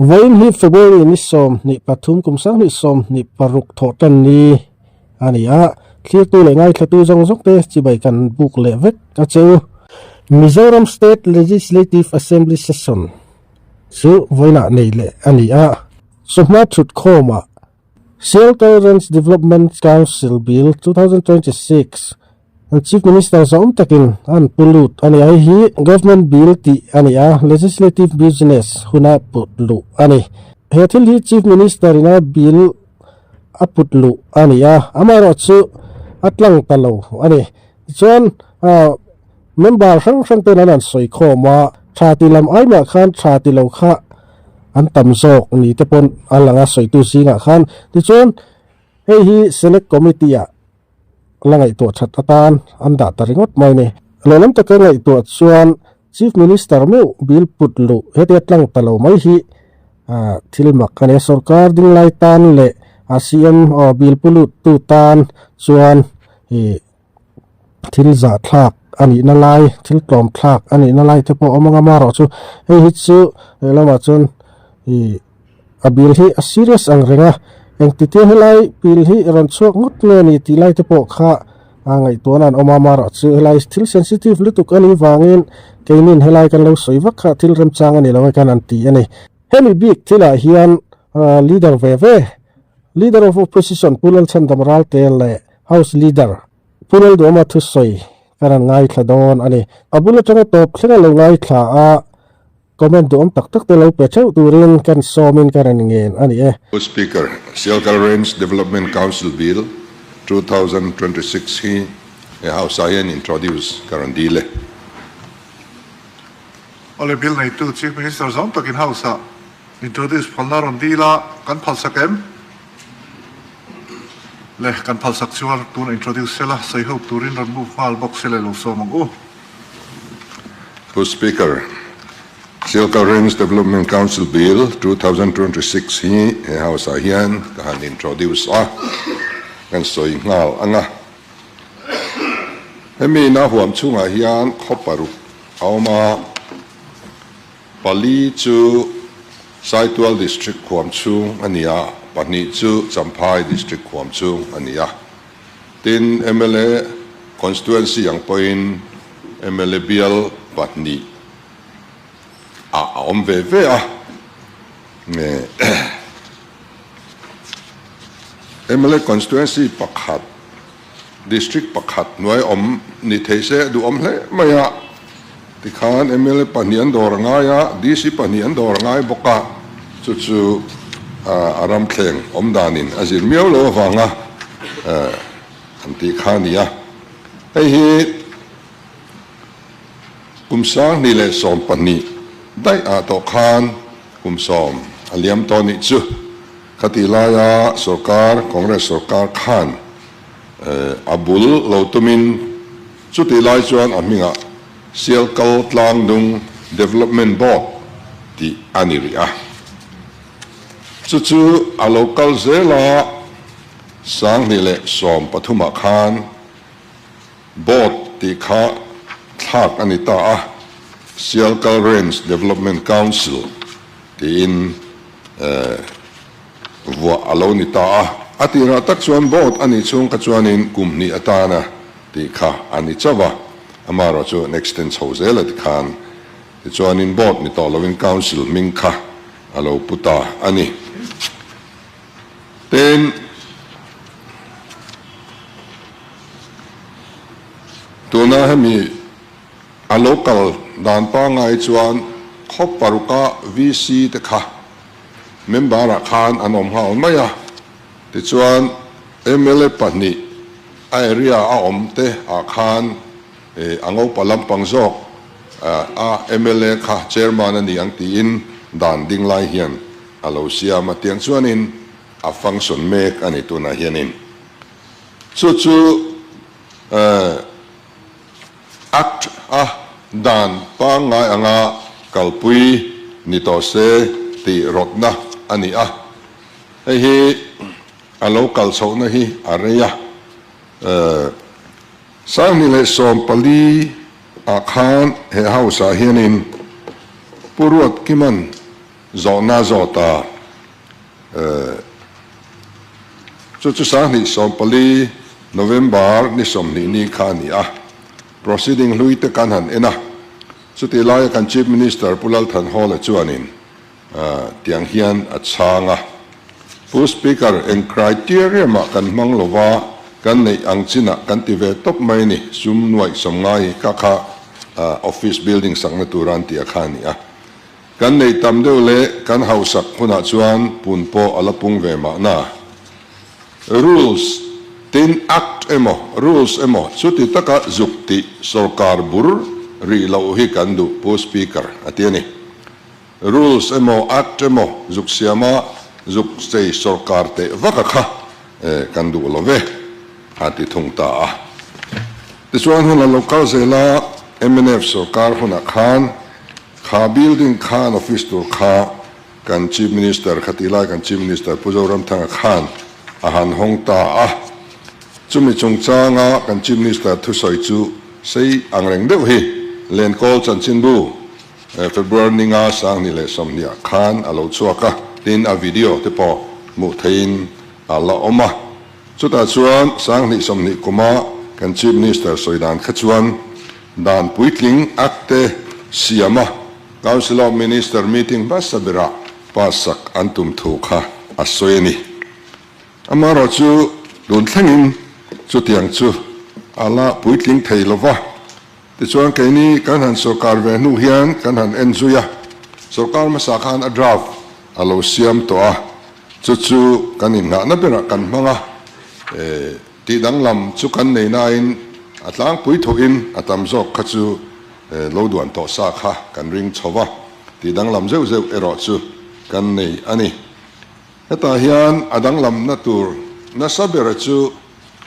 Vawiin hi February ni 23 kum 2026 thawh tan ni a ni a, thlirtu leh ngaithlatu zawng zawng te chibai kan buk leh vek a che u. Mizoram State Legislative Assembly Session chu vawiinah nei leh a ni a, chawhma thutkhawmah Sialkal Ranch Development Council Bill 2026 Chief Minister zawm takin an pu lut a ni a, hei hi Government Bill tih a ni a, Legislative Business huna put luh a ni. He thil hi Chief Minister ina bill a put luh a ni a, amaherawhchu a tlang ta lo a ni. Tichuan member hrang hrang ten an han sawi khawm a, tha ti lam ai mah khan tha ti lo kha an tam zawk ni te pawn a lang a sawitu zingah khan. Tichuan hei hi Select Committee ah la ngaihtuah that atan an dah ta ringawt mai ni. Lehlam taka ngaihtuah chuan Chief Minister meuh bill put luh hetia tlang ta lo mai hi thil mak a ni a, sorkar dinglai tan leh a CM bill pu lut tu tan chuan ih thil zahthlak a nihna lai thil tlawm thlak a nihna lai te pawh a awm ang a, amaherawhchu hei hi chu lehlamah chuan ih a bill hi a serious ang reng a, engtitia helai bill hi rawn chhuak ngawt nge ni tih lai te pawh kha a ngaihtuahna an awm a, amaherawhchu helai thil sensitive lutuk a nih vangin keinin helai kan lo sawi vak kha thil remchang a ni lo e kan an ti a ni. Hemi bik thilah hian leader ve ve leader of opposition Pu Lalchhandam Ralte leh House Leader Pu Lalduhawma thusawi ka rawn ngaithla dawn a ni. A bul atanga tawp thleng a lo ngaithla a, comment duhawm tak tak te lo pe theuh turin kan sawmin ka rawn ngen a ni e. Pu Speaker, Sialkal Range Development Council Bill, 2026 hi he House ah hian introduce ka rawn dil e. Awle bill neitu Chief Minister zawng takin House ah introduce phalna rawn dil a, kan phalsak em? Le kan phalsak chuan tun introduce sela sawi ho turin rawn move nghal bawk se le lo sawm ang u. Pu Speaker, Sialkal Range Development Council Bill, 2026 hi he House ah hian ka han introduce a, kan sawi nghal ang a. Hemi ina huam chhungah hian khaw paruk a awm a, Pali chu Saitual District khuam chhung a ni a, pahnih chu Champhai District khuam chhung a ni a. Tin, mla Constituency ang pawhin mla bial pahnih ah a awm ve ve a. Mla Constituency pakhat, District pakhat hnuai awm ni thei se duhawm hle mai a, tikhan mla pahnih an dawr a ngai a, DC pahnih an dawr a ngai bawk a, chu chu a ramthleng awm danin a zir miau lo avanga an tih kha a ni a. Hei hi kum 2012 daih ah tawh khan kum sawm a liam tawh nih chu. Khatih laia sorkar, Congress sorkar khan a bul lo tumin chutih lai chuan a hmingah Sialkal Tlangdung Development Board tih a ni rih a. Chu chu a lo kal zel a, 2013 ah khan Board tih kha thlak a ni ta a, Sialkal Range Development Council tiin vuah a lo ni ta a. A tirah tak chuan board a nih chhung kha chuanin kum hnih atana tih kha a ni chauh a, amaherawh chu an extend chho zel a tikhan tichuanin board ni tawh loin council hming kha a lo pu ta a ni. Tin, tuna hemi A lo kal dan pangngai chuan khaw paruka VC te kha member ah khan an awm nghal mai a, tichuan mla pahnih a area a awm te ah khan a ngopa lampang zawk a mla kha chairman a ni ang tiin dan ding lai hian a lo siam a, tiang chuanin a function mek a ni tunah hianin chu chu Act a dan pangngai anga kalpui ni tawh se tih rawtna a ni a. Hei hi a lo kal chhohna hi a rei a. 2014 ah khan he House ah hianin Pu Ruatkiman. Zawhna zawt a, Chu chu 2014 November ni 20 ni kha a ni a, proceeding hlui te kan han en a, chutih laia kan Chief Minister Pu Lalthanhawla chuanin tiang hian a chhang a, Pu Speaker, eng criteria mah kan hmang lova kan neih ang chinah kan ti ve tawp mai a ni, sum nuaih sawmngai ka kha office building sakna tura an tih a kha a ni a. Kan neih tam deuh leh kan hausak hunah chuan pun pawh a la pung ve mahna. Rules, tin Act emaw, Rules emaw chuti taka zuk tih sorkar bur rih loh hi kan duh Pu Speaker, a ti a ni. Rules emaw, Act emaw zuk siama zuk chei sorkar teh vak a kha kan duh lo ve, a ti thung ta a. Tichuan hun a lo kal zel a, mnf sorkar hunah khan Kha building khan office tur kha kan Chief Minister kha tih lai kan Chief Minister Pu Zoramthanga khan a han hawng ta a. Chumi chungchanga kan Chief Minister thusawi chu sei ang reng deuh hi Lenkawl chanchinbu February ninga 2020 ah khan a lo chhuak a, tin a video te pawh hmuh theihin a la awm a. Chutah chuan 2020 kuma kan Chief Minister sawi dan kha chuan Dan puitling Act te siam a Council of Minister meeting hmasa berah pass sak an tum thu kha a sawi a ni. Amaherawh chu tun thlengin chutiang chu a la puitling thei lo va, tichuan keini kan han sorkar ve hnu hian kan han en zui a, sorkar hmasa khan a draft a lo siam tawh a, chu chu kan inngahna berah kan hmang a. Tih danglam chu kan nei nain a tlangpui thuin a tam zawk kha chu lo duan tawh sa kha kan ring chho va, tih danglam zeuh zeuh erawh chu kan nei a ni. Hetah hian a danglamna tur nasa bera chu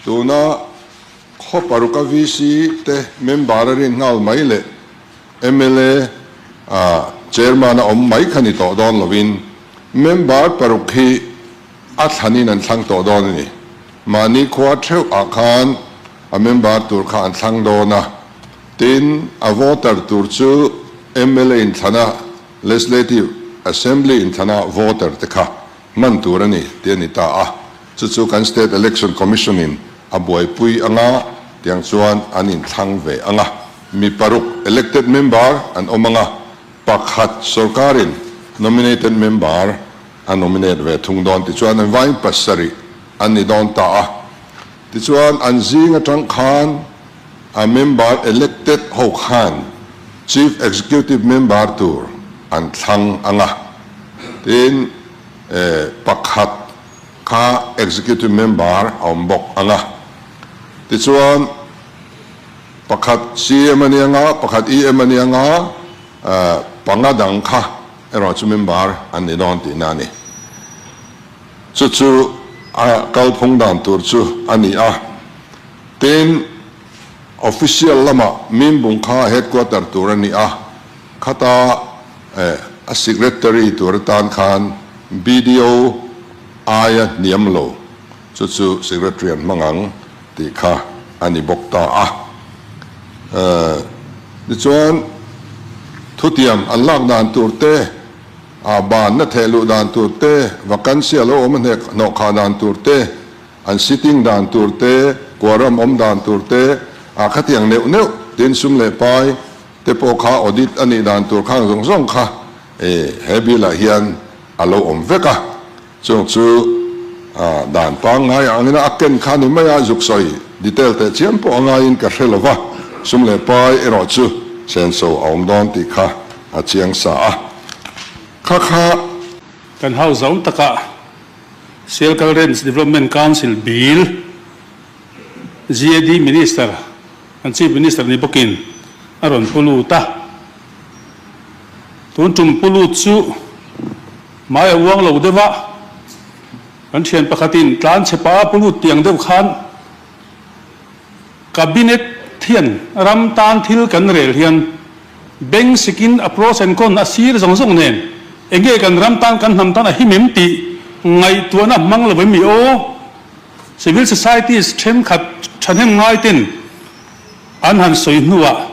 tuna khaw paruka VC te member a rin nghal mai leh mla a chairman a awm mai kha ni tawh dawn lovin member paruk hi A thlanin an thlang tawh dawn a ni. Mahni khua theuh ah khan a member tur kha an thlang dawn a, tin a voter tur chu mla inthlana, Legislative Assembly inthlana voter te kha hman tur a ni tih a ni ta a. Chu chu kan State Election Commission in a buaipui anga tiang chuan an inthlang ve anga. Mi paruk elected member an awm anga, pakhat sorkarin nominated member A nominate ve thung dawn tichuan an vain pasarih an ni dawn ta a. Tichuan an zing atang khan a member elected ho khan Chief Executive member tur an thlang ang a. Tin pakhat kha Executive member a awm bawk ang a. Tichuan pakhat CM a ni ang a, pakhat EM a ni ang a, panga dang kha Erawh chu member an ni dawn tihna a ni. Chu chu a kalphung dan tur chu a ni a. Tin, official lamah Mimbung kha headquarter tur a ni a, khata a secretary tur atan khan BDO aia hniam lo chu chu secretary an hmang ang tih kha a ni bawk ta a. Tichuan, thutiam an lak dan tur te, a banna theh luh dan tur te, vacancy a lo awm a hnek hnawhkhah dan tur te, an sitting dan tur te, quorum awm dan tur te, a khatiang neuh neuh tin sum leh pai te pawh kha audit a nih dan tur khang zawng zawng kha he bill ah hian a lo awm vek a. Chung chu dan pangngai angin a ken kha ni mai a, zuk sawi detail teh chiam pawh a ngaiin ka hre lo va, sum leh pai erawh chu senso a awm dawn tih kha a chiang sa a. Kha kha. Kan house zawng takah Sialkal Range Development Council Bill, GAD Minister, kan Chief Minister ni bawkin a rawn pu lut a. Tun tum pu lut chu Mai a uang lo deuh a, kan thian pakhatin tlan chhe pa pu lut tiang deuh khan Cabinet hian ram tan thil kan rel hian beng sikin a pros and con a sir zawng zawng nen enge kan ram tan kan hnam tan a him em tih ngaihtuahna hmang lo em mi aw? Civil societies thenkhat thahnem ngai ten an han sawi hnuah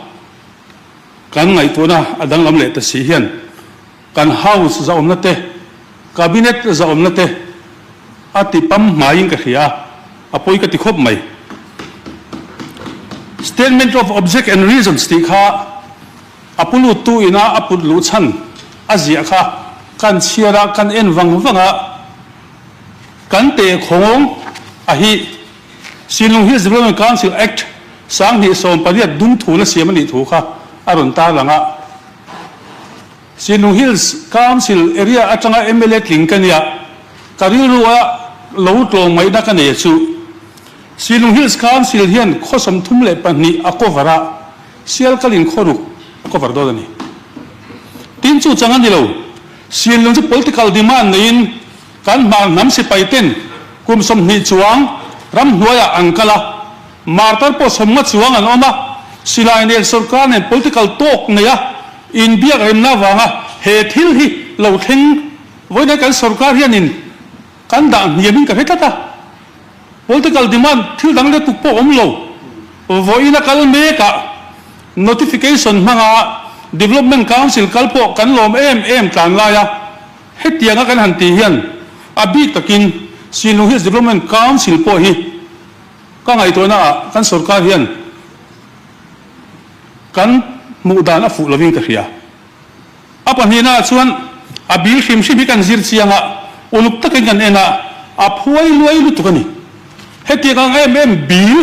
kan ngaihtuahna a danglam leh ta si hian. Kan House zahawmna te, Cabinet zahawmna te a ti pam hmaiin ka hria a, a pawi ka ti khawp mai. Statement of Object and Reasons tih kha a pu luttu ina a put luh chhan a ziah kha kan chhiar a, kan en vang vang a, kan teh khawng a hi Sinlung Hills Development Council Act 2018 dum thuna siam a nih thu kha a rawn tarlang a. Sinlung Hills Council area atanga mla tling ka nia, ka rilru a lo tlawm ngaihna ka nei chu. Sinlung Hills Council hian khaw 32 a cover a, Sialkalin khaw ruk a cover dawn a ni. Tin chu chang a ni lo, Sinlung chu political demand neiin kan hmar hnam sipai ten kum 20 chuang ramhnuaiah an kal a, Martar pawh 50 chuang an awm a, silai nen sorkar nen political talk nei a inbiak remna avanga he thil hi lo thleng vawiin kan sorkar hianin kan dah hniamin ka hre tlat a, political demand thil dang lutuk pawh awm lo. Vawiin a kal mekah notification hmanga Development Council kal pawh kan lawm em em tlan lai a, hetianga kan han tih hian a bik takin Sinlung Hills Development Council pawh hi Ka ngaihtuahna ah kan sorkar hian kan hmuh dan a fuh lovin ka hria. A pahnihna ah chuan a bil hrim hrim hi kan zir chiang a, uluk takin kan en a, a phuai luai lutuk a ni. Hetiang ang em em bil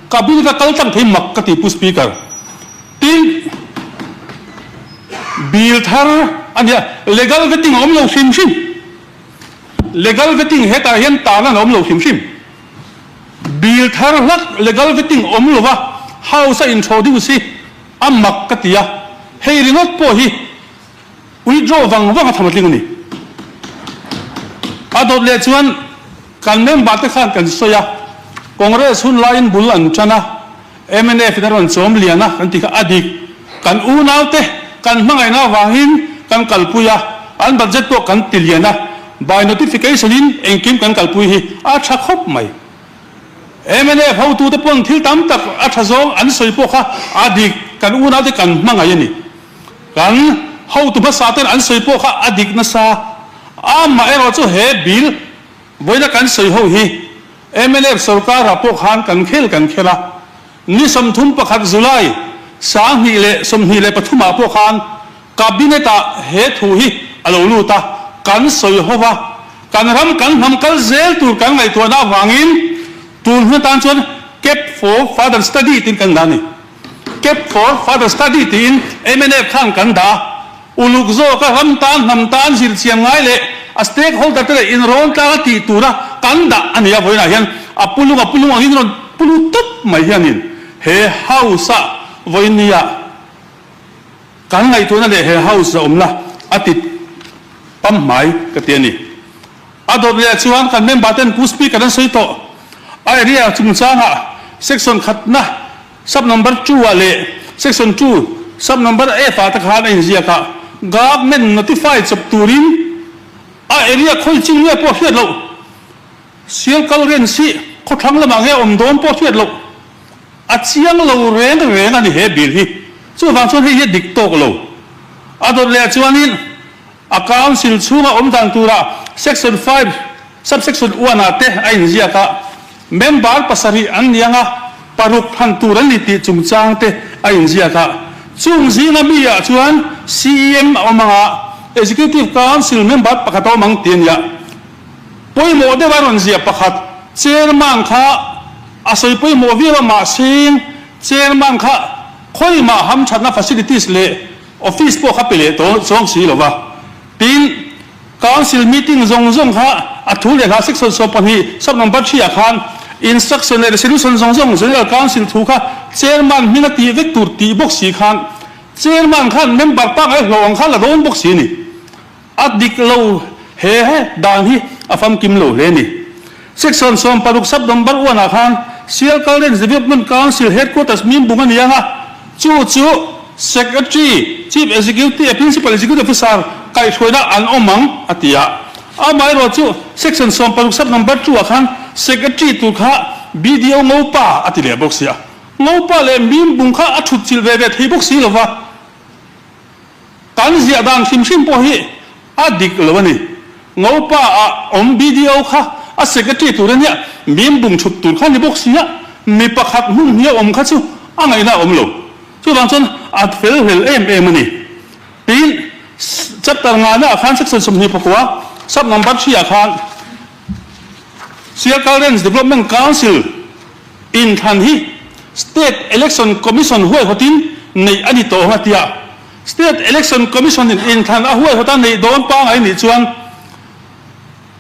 ka bil ka kal tlang thei mak ka ti Pu Speaker. Tin, bil thar a nia, legal vetting a awm lo hrim hrim. Legal vetting hetah hian tan a awm lo hrim hrim. Bill thar hlak legal vetting awm lova House a introduce hi a mak ka ti a, hei ringawt pawh hi withdraw vang vang a tham a tling a ni. A dawt leh chuan kan member te khan kan sawi a, Congress hun laiin bul an tan a, mnf in a rawn chawm lian a kan ti kha a dik. Kan unaute kan hmangaihna avangin kan kalpui a, an budget pawh kan ti lian a, by notification in engkim kan kalpui hi a tha khawp mai. Mnf hotute pawn thil tam tak a tha zawng an sawi pawh kha a dik, kan unaute kan hmangaih a ni. Kan hotu hmasa ten an sawi pawh kha a dik nasa. Amaherawh chu he bill vawiina kan sawi ho hi mnf sorkarah pawh khan kan khel kan khel a, Ni 31 July 2023 ah pawh khan Cabinet ah he thu hi a lo lut a, kan sawi ho va, kan ram kan hnam kal zel tur kan ngaihtuahna avangin tun hun atan chuan Cap for Further Study tiin kan dah a ni. Cap for Further Study tiin mnf khan kan dah a. Uluk zawka ram tan hnam tan zirchian ngai leh a stakeholder te leh inrawn tlanga tih tura kan dah a ni a, vawiinah hian a pulung a pulung angin rawn pulu tawp mai hianin he house ah vawiin nia kan ngaihtuahna leh he house a awmna a ti pamhmai ka ti a ni. A dawt leh chuan kan member ten Pu Speaker an sawi tawh a area chungchangah section khatna Sub number two ah leh section two sub number F ah te khan a inziak a, government notify chawp turin a area khawi chin nge pawh hriat loh, Sialkal range hi khawthlang lamah nge awm dawn pawh hriat loh, a chiang lo reng reng a ni he bill hi. Chuvang chuan hei hi a dik tawk lo. A dawt leh ah chuanin a council chhunga awm dan turah section five Subsection one ah te a inziak a, member pasarih an ni anga paruk thlan tur an ni tih chungchang te a inziak a. Chung zinga mi ah chuan CEM a awm anga Executive Council member pakhat a awm ang tih a ni a. Pawimawh deuh a rawn ziah pakhat, Chairman kha a sawi pawimawh viau a mahse Chairman kha khawimah hamthatna facilities leh office pawh kha pe leh tawh chuang si lo va. Tin, Council meeting zawng zawng kha a thu leh hla section 12 sub number three ah khan instruction leh resolution zawng zawng General Council thu kha Chairman hming a tih vek tur tih bawk si khan Chairman khan member pangngai hlawh ang kha la dawn bawk si a ni. A dik lo he dan hi a famkim lo hle a ni. Section 60 sub number one ah khan Sialkal Range Development Council Headquarters Mimbung a ni ang a, chu chu Secretary, Chief Executive, Principal Executive Officer kaihhruaina an awm ang a ti a. Amaherawh chu Section 60 sub number two ah khan Secretary tur kha BDO Ngopa a ti leh bawk si a. Ngopa leh Mimbung kha a thut chilh ve ve thei bawk si lova. Kan ziah dan hrim hrim pawh hi a dik lo a ni. Ngopa ah awm BDO kha a secretary tur a nia, min bung chhut tur kha a ni bawk si a, mi pakhat hmun hnih a awm kha chu a ngaihna a awm lo. Chuvang chuan a fel hlel em em a ni. Tin, chapter ngana ah khan section 29 sub number 3 ah khan Sialkal Range Development Council inthlan hi State Election Commission huaihawtin neih a ni tawh ang a ti a. State Election Commission in inthlan a huaihawta neih dawn pangai nih chuan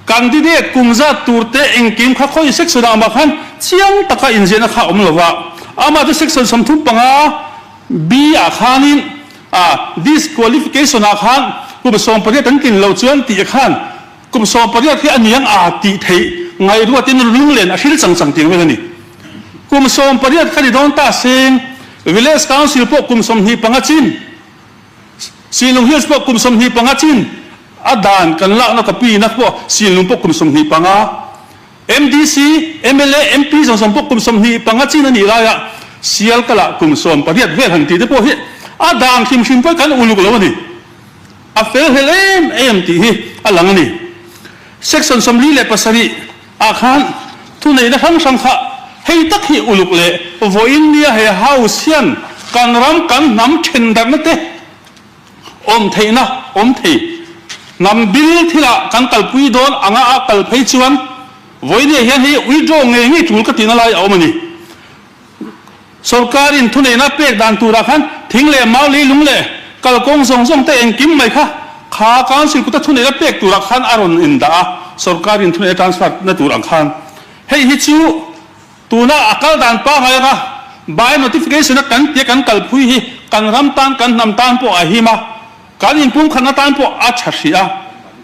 candidate kum zat tur te engkim kha khawi section ah mah khan chiang taka inziahna kha a awm lo va. Amah chu section 35 B ah khanin ah disqualification ah khan kum 18 an tlin loh chuan tih khan Kum 18 hi a niang a tih theih ngaihruatin lunglen a hril chang chang tiang vel a ni. Kum 18 kha ni dawn ta seng, Village Council pawh kum 25 chin, Sinlung Hills pawh kum 25 chin, a dan kan lakna copy na pawh Sinlung pawh kum 25, MDC, mla, MP zawng zawng pawh kum 25 chin a nih laia Sialkala kum 18 vel han tih te pawh hi a dan hrim hrim pawh kan uluk lo a ni. A fel hlel em em tih hi a lang a ni. Section 47 ah khan thuneihna hrang hrang kha hei tak hi uluk leh vawiin nia he House hian kan ram kan hnam thendarhna te awm theihna awm thei hnam bil thilah kan kalpui dawn anga a kal phei chuan vawiin hian hei withdraw ngei ngei tul ka tihna lai a awm a ni. Sorkarin thuneihna pek dan turah khan thing leh mau leilung leh kalkawng zawng zawng te engkim mai kha kha Council kuta thuneihna pek turah khan a rawn indah a, sorkarin thuneihna transfer na tur ang khan. Hei hi chu tuna a kal dan pangngai anga by notification a kan tia kan kalphui hi kan ram tan kan hnam tan pawh a him a, kan inpumkhatna tan pawh a tha hrih a.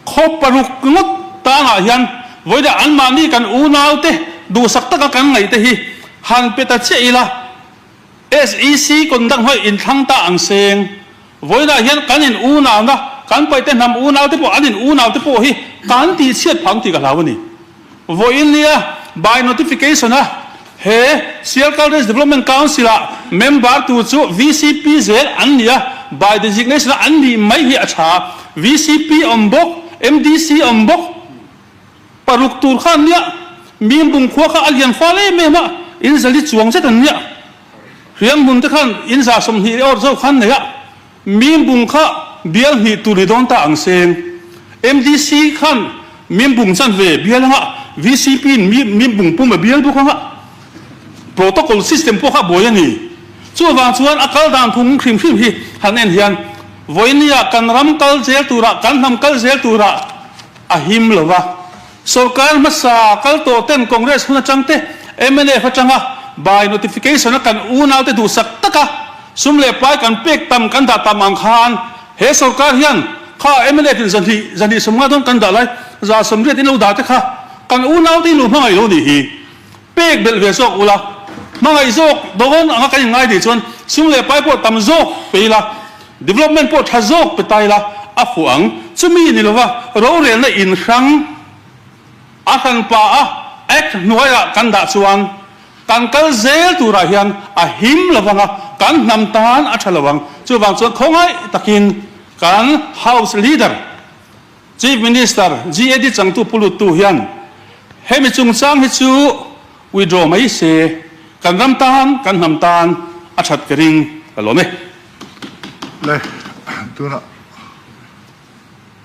Khaw paruk ngawt tangah hian vawidah anmahni kan unaute duhsak taka kan ngaihte hi Han pe ta chiah ila, SEC conduct hnuai inthlang ta ang seng. Vawiinah hian kan in unauna, kan paihte hnam unaute pawh an in unaute pawh hi kan tihchhiat phang tih ka hlau a ni. Vawiin nia by notification a he Sialkal Range Development Council ah member tur chu VCP zel an ni a, by designation a an nih mai hi a tha. VCP awm bawk, MDC awm bawk. Paruk tur kha an nia, Mimbung khua kha a lian fal em em a, in zali chuang zet an nia. Hriang hmun te khan in za 20 leh awr zawk khan nei a, Mimbung kha bial hnih tur ni dawn ta ang seng. MDC khan Mimbung chanve bial anga, VCP in Mimbung pum a bial bawk anga, protocol system pawh kha a buai a ni. Chuvang chuan a kal dan phung hrim hrim hi han en hian vawinia kan ram kal zel turah, kan hnam kal zel turah, A him lo va. Sorkar hmasa kal tawh ten Congress hun atang te, mnf atanga by notification a kan unaute duhsak taka sum leh pai kan pek tam kan dah tam ang khan he sorkar hian kha mnf in zahnih zahnih 50 dawn kan dah lai 180 in lo dah te kha kan unaute in lo hmangaih lo nih hi. Pek belh ve zawk ula, hmangaih zawk dawn anga kan inngai nih chuan sum leh pai pawh tam zawk pe ila, development pawh tha zawk pe ta ila a fuh ang. Chumi ni lova rorelna inhrang a hranpa a Act hnuaiah kan dah chuan kan kal zel turah hian a him lo vang a, kan hnam tan a tha lo ang. Chuvang chuan khawngaih takin kan House Leader, Chief Minister GAD changtu Pu Luttu hian hemi chungchang hi chu withdraw mai se, kan ram tan, kan hnam tan a that ka ring ka lawm e. Le tunah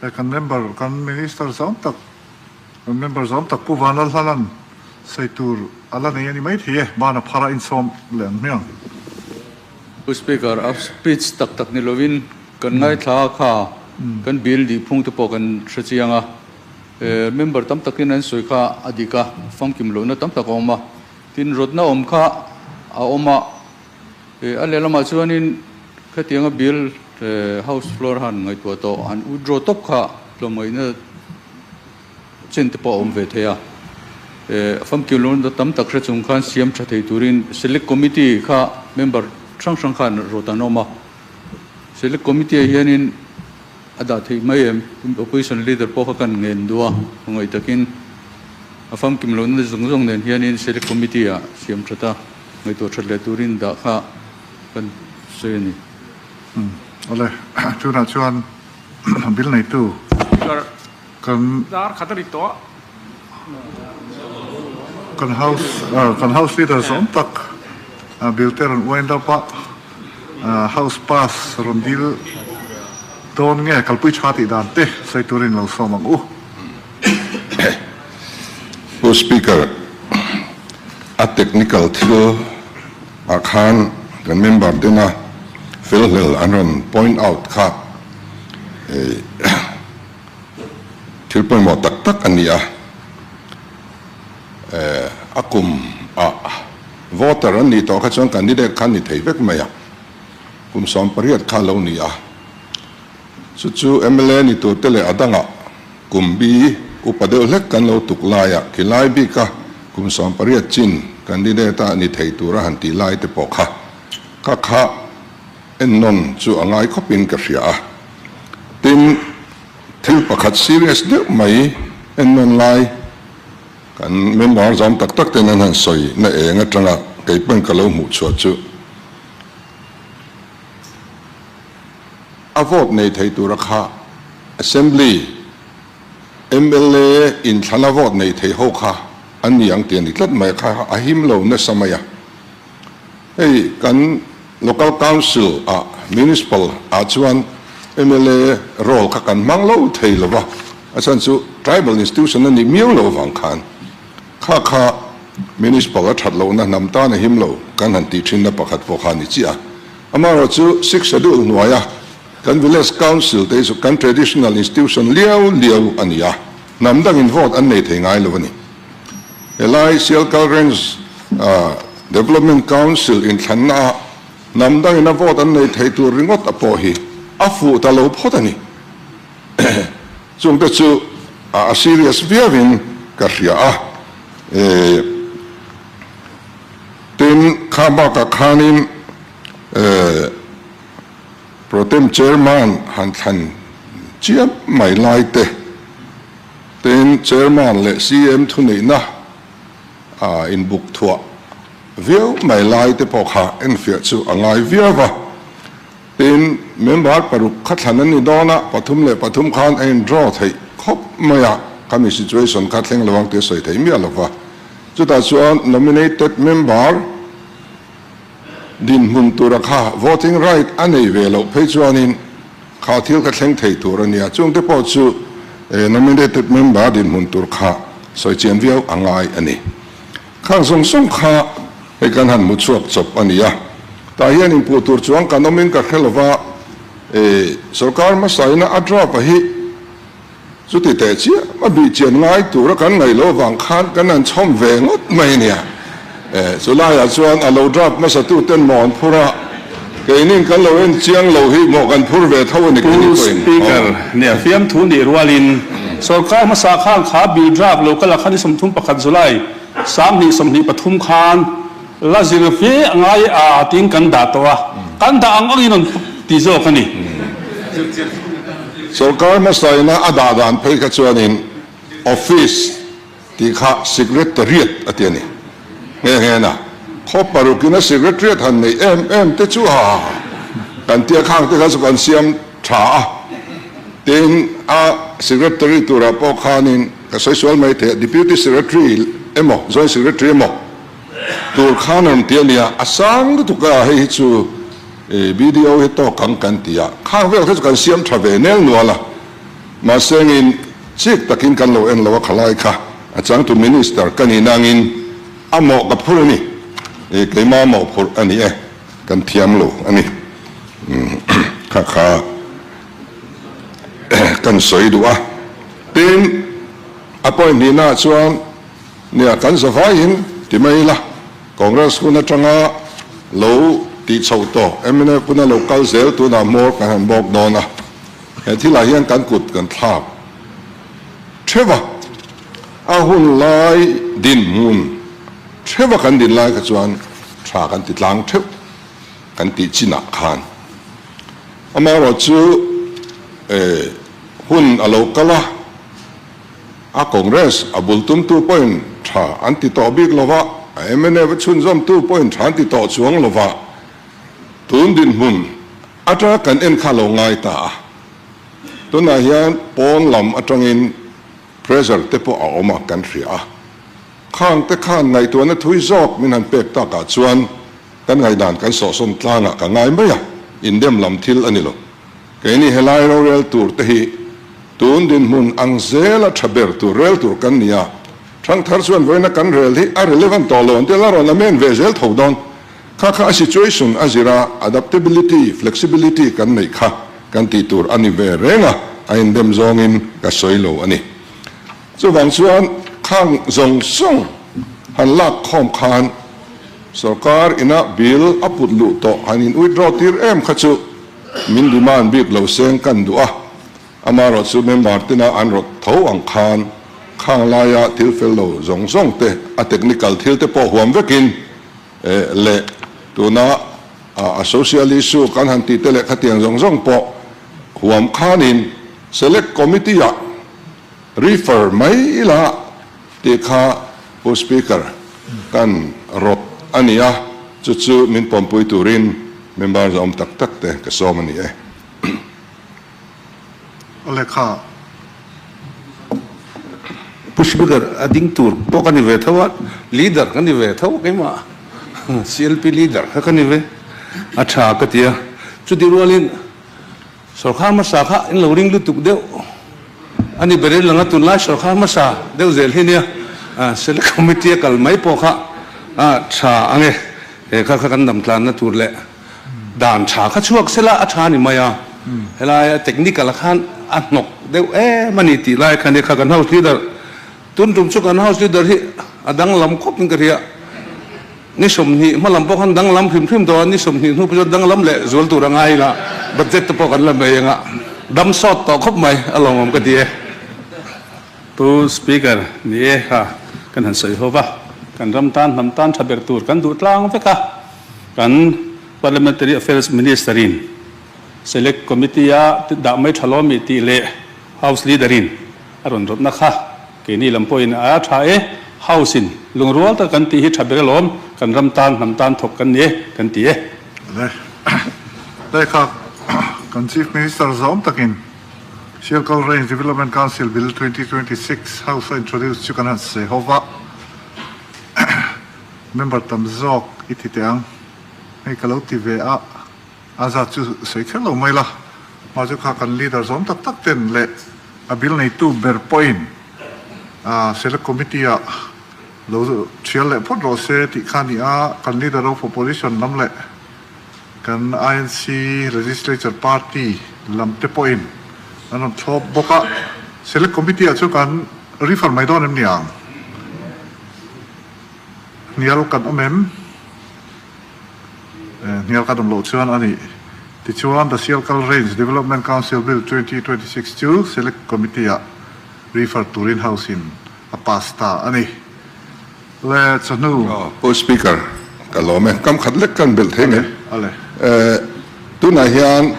le kan member kan minister zawm tak kan member zawm tak Pu Vanlalhlanan sawi tur a la nei a ni maithei e, ban a phar a insawm leh ang hmiang. Pu Speaker, a speech tak tak ni lovin kan ngaithla a kha kan bill dih phung te pawh kan hre chiang a, member tam takin an sawi kha a dik a, famkim lohna tam tak a awm a, tin rawtna awm kha a awm a, a lehlamah chuanin khatianga bill house floor han ngaihtuah tawh han withdraw tawp kha tlawmngaihna Chen te pawh a awm ve thei a, famkim lohna tam tak hre chung khan siam tha thei turin Select Committee kha member hrang hrang khan rawt an awm a, Select Committee ah hianin a dah theih mai em? Opposition Leader pawh kha kan ngen duh a, khawngaih takin a famkim lohna zawng zawng nen hianin Select Committee ah siam that a, ngaihtuah that leh turin dah kha kan sawi a ni. Awle, tunah chuan bill neitu kan Dar khat a ri tawh a. Kan house kan house leader zawm tak bill te rawn wind up a, house pass rawn dil dawn nge kalpui tha tih dan te sawi turin lo sawm ang u. Pu Speaker, a technical thil ah khan kan member tena fel hlel an rawn point out kha thil pawimawh tak tak a ni a. A kum ah voter an nih tawh kha chuan candidate kha an ni thei vek mai a, kum 18 kha a lo ni a. Chu chu mla ni tur te leh a dangah kum bi upa deuh hlek kan lo tuk laiah khilai bika kum 18 chin candidate a ni thei tura han tih lai te pawh kha ka kha ennawn chu a ngai khawpin ka hria a. Tin, thil pakhat serious deuh mai ennawn lai kan member zam tak tak ten an han sawi na eng atanga kei pawn ka lo hmuh chhuah chu A vote nei thei tura kha Assembly mla inthlana vote nei thei ho kha an ni ang tih a ni tlat mai a, kha a him lo nasa mai a. Hei kan Local Council ah Municipal ah chuan mla role kha kan hmang lo thei lo va, a chhan chu Tribal Institution a nih miau lo vang khan kha kha Municipal a that lohna hnam tan a him lo kan han tih thinna pakhat pawh kha a ni chiah a. Amaherawh chu Sixth Schedule hnuaia kan Village Council te hi chu kan traditional institution liau liau a ni a, hnam dangin vote an nei thei ngai lo a ni. Helai Sialkal Range Development Council inthlanna ah hnam dangin a vote an nei thei tur ringawt a pawh hi a fuh ta lo phawt a ni. Chungte chu a serious viauin ka hria a. Tin, kha bakah khanin Protem Chairman han thlan chiam mai lai te, tin Chairman leh CM thuneihna inbuk thuah viau mai lai te pawh kha enfiah chu a ngai viau va. Tin, member paruk kha thlan an ni dawn a, 3 le 3 khan a in draw theih khawp mai a, khami situation kha thleng lo ang tih a sawi theih miah lo va. Chutah chuan nominated member dinhmun tura kha voting right a nei ve loh phei chuanin kha thil kha thleng thei tur a nia. Chungte pawh chu nominated member dinhmun tur kha sawi chian viau a ngai a ni. Khang zawng zawng kha hei kan han hmu chhuak chawp a ni a, tah hian inpuh tur chuang kan awmin ka hre lova, e sorkar hmasaina a draft a hi chuti teh chiah a bih chian ngai tura kan ngaih loh avang khan kan han chhawm ve ngawt mai a nia. E chulaiah chuan a lo draft hmasatu ten maw an phur a, keinin kan lo en chiang lo hi maw kan phur ve tho a ni keini Pu pawhin. Speaker, nia fiamthu nih rualin sorkar hmasa khan kha bill draft lo kal a khan i 31 July 2023 khan la zir fe a ngai a tiin kan dah tawh a, kan dah ang angin rawn ti zawk a ni. Sorkar hmasaina a dah dan phei kha chuanin office tih kha secretariat a ti a ni. Nghe nghe na, khaw parukin a secretariat han neih em em te chu ha kan tia khang te kha chu kan siam tha a, tin a secretary turah pawh khanin Ka sawi sual mai thei a, Deputy Secretary emaw Joint Secretary emaw tur khan rawn ti a nia, a sang lutuk a, hei hi chu BDO hi tawk ang kan ti a, khang vel kha chu kan siam tha ve nel nual a, mahse engin chik takin kan lo en lo a khalai kha a changtu Minister ka nih nangin a mawh ka phur a ni, keimah mawh phurh a ni e, kan thiam lo a ni kha kha kan sawi duh a. Tin, a point hnihnaah chuan nia kan zavaiin ti mai ila, Congress hun atanga lo tih chhoh tawh mnf huna lo kal zel tunah hmawr kan han bawk dawn a, he thilah hian kan kut kan thlak theuh a, a hun lai dinhmun theuh a kan din lai kha chuan tha kan ti tlang theuh kan tih chinah khan. Amaherawhchu Hun a lo kal a, a Congress a bul tumtu pawhin tha an ti tawh bik lo va, a mnf a chhunzawmtu pawhin tha an ti tawh chuang lo va, tun dinhmun Atanga kan en kha lo ngai ta a, tunah hian pawn lam atangin pressure te pawh a awm a kan hria a, khang te khan ngaihtuahna thui zawk min han pek takah chuan kan ngaihdan kan sawhsawn tlangah ka ngai mai a, indem lam thil a ni lo. Keini helai rorel tur te hi tun dinhmun ang zela tha ber tur rel tur kan ni a, thangthar chuan vawiina kan rel hi a relevant tawh lo an ti a, la rawn amen ve zel tho dawn. Kha kha a situation a zir a, adaptability, flexibility kan neih kha kan tih tur a ni ve reng a, a indem zawngin ka sawi lo a ni. Chuvang chuan khang zawng zawng han lak khawm khan sorkar ina bill a put luh tawh han in withdraw tir em kha chu min demand bik lo seng kan duh a, amaherawh chu member tina an rawt tho ang khan khang laia thil fel lo zawng zawng te a technical thil te pawh huam vekin leh tuna a social issue kan han tih te leh khatiang zawng zawng pawh huam khanin select committee ah refer mai ila tih kha Pu Speaker kan rawt a ni a, chu chu min pawmpui turin member zawm tak tak te ka sawm a ni e. A lehkha. Pu Speaker, a ding tur pawh ka ni ve tho a, leader ka ni ve tho keimah, CLP leader kha ka ni ve, a tha ka ti a. Chutih rualin sawrkar hmasa kha in lo ring lutuk deuh a ni ber in lang a, tunlai sawrkar hmasa deuh zel hi nia, Select Committee a kal mai pawh kha a tha ang e, he kha kha kan damtlanna tur leh Dan tha kha chhuak sela a tha ni mai a, helai technical ah khan a hnawk deuh em a ni tih lai kha nia kha kan house leader tun tum chu kan house leader hi a danglam khawp in ka hria, ni 20 hma lam pawh khan danglam hrim hrim tawh a, ni 20 hnu pawh chuan danglam leh zual tur a ngai ila budget te pawh kan la nei anga dam sawt tawh khawp mai a lawmawm ka ti e. Pu Speaker, ni e kha kan han sawi ho va, kan ram tan hnam tan tha ber tur kan duh tlang vek a. Kan Parliamentary Affairs Minister-in Select Committee-a dah mai tha lawmi tih leh House Leader-in a rawn rawtna kha keini lam pawhin a tha e, House-in lungrual taka kan tih hi tha ber alawm, kan ram tan hnam tan thawk kan ni e, kan ti e. Le lehkha kan Chief Minister zawm takin Sialkal Range Development Council Bill 2026 House a introduce chu kan han sawi ho va. Member tam zawk i ti teh ang. Hei ka lo ti ve a, a zat chu sawi kher lo mai la. Hma chu kha kan leader zawm tak tak ten leh a bill neitu ber pawhin Select Committee ah lo thial leh phawt rawh se tih kha a ni a, kan leader of opposition lam leh kan INC Legislature Party lam te pawhin an rawn thlawp bawk a. Select Committee ah chu kan refer mai dawn em ni ang? Hnial kan awm em? Hnial kan awm loh chuan a ni. Tichuan, The Sialkal Range Development Council Bill 2026 chu Select Committee-ah refer turin House-in a pass ta a ni. Le chawhnu. Pu Speaker, ka lawm e. Kam khat lek kan belh thei mai. Tunah hian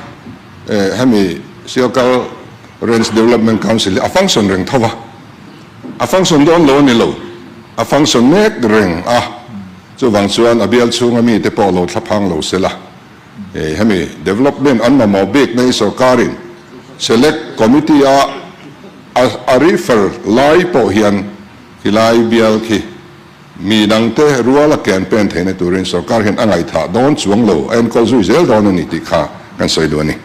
hemi Sialkal Range Development Council hi a function reng tho va. A function dawn lo a ni lo, a function mek reng a, chuvang chuan a bial chhunga mite pawh lo thlaphang lo se la. Hemi development an mamawh bik na hi sorkarin select committee a a refer lai pawh hian khilai bial khi mi dangte ruala campaign theihna turin sorkar hian a ngaihthah dawn chuang lo, a enkawl zui zel dawn a ni tih kha kan sawi duh a ni.